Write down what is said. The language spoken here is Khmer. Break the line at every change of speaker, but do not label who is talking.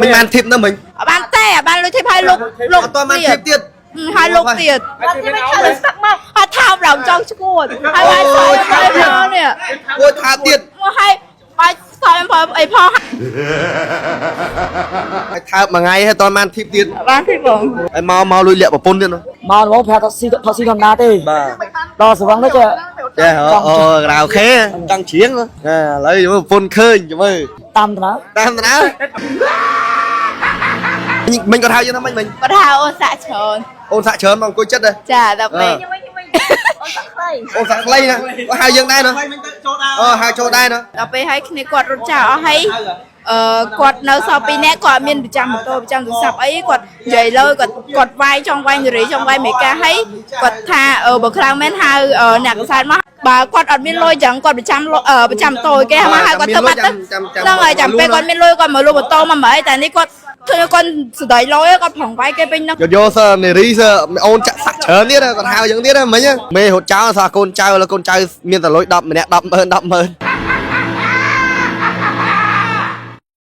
មិញបាន tip នៅមិញ
អត់បានទេអត់បានលុយ tip ឲ្យលោកលោក
អត់តបាន tip ទៀត
ហើយលោកទៀត
បានទីមិនខលសឹកមក
អត់ថោបដល់ចង់ឈួតហើយបាយសយហើយផងនេះ
អូយថាទៀត
មកឲ្យបាយសយផងអីផង
ហើយថើបមួយថ្ងៃហើយតបាន tip ទៀត
បានទេបង
ហើយមកមកលួចលាក់ប្រពន្ធទៀតណា
មកមកប្រាប់ថាស៊ីផឹកស៊ីធម្មតាទេ
បាទ
ដល់ស្វឹងទៅចេះ
ចេះអូក្រៅខេចង់ច្រៀងឥឡូវមើលប្រពន្ធឃើញមើល
តាមតា
តាមតាណាមិញគាត់ហៅយើងថាម៉េចមិញ
គាត់ហៅអូនសាក់ច្រើន
អូនសាក់ច្រើនមកអង្គុយចិត្តហ៎
ចាដល់ពេល
អូនសាក់ខ្លី
អូនសាក់ខ្លីណាគាត់ហៅយើងដែរណាអូហៅចូលដែរណា
ដល់ពេលឲ្យគ្នាគាត់រត់ចោលអស់ហើយអឺគាត់នៅសល់ពីរនាក់គាត់អត់មានប្រចាំម៉ូតូប្រចាំទូរស័ព្ទអីគាត់និយាយលើគាត់គាត់វាយចង់វាយនារីចង់វាយមេកាហើយគាត់ថាអឺបើខ្លាំងមែនហៅអឺអ្នកកសែតមកបើគាត់អត់មានលុយចឹងគាត់ប្រចាំលុយអឺប្រចាំម៉ូតូឲ្យគេមកហើយគាត់ទៅបាត់ទៅហ្នឹងហើយចាំពេលគាត់មានលុយគាត់មកលុបម៉ូតូមកមិនអីតែនេះគាត់ឃើញគាត់ស្ដីលុយគាត់ប្រងវាយគេពេញហ្នឹង
យកយកសើនារីសើអូនចាក់សាក់ច្រើនទៀតគាត់ហៅយើងទៀតមិញមេរត់ចោលសោះកូនចៅឥឡូវកូនចៅមានតែលុយ10ម្នាក់10ម៉ឺន10ម៉ឺន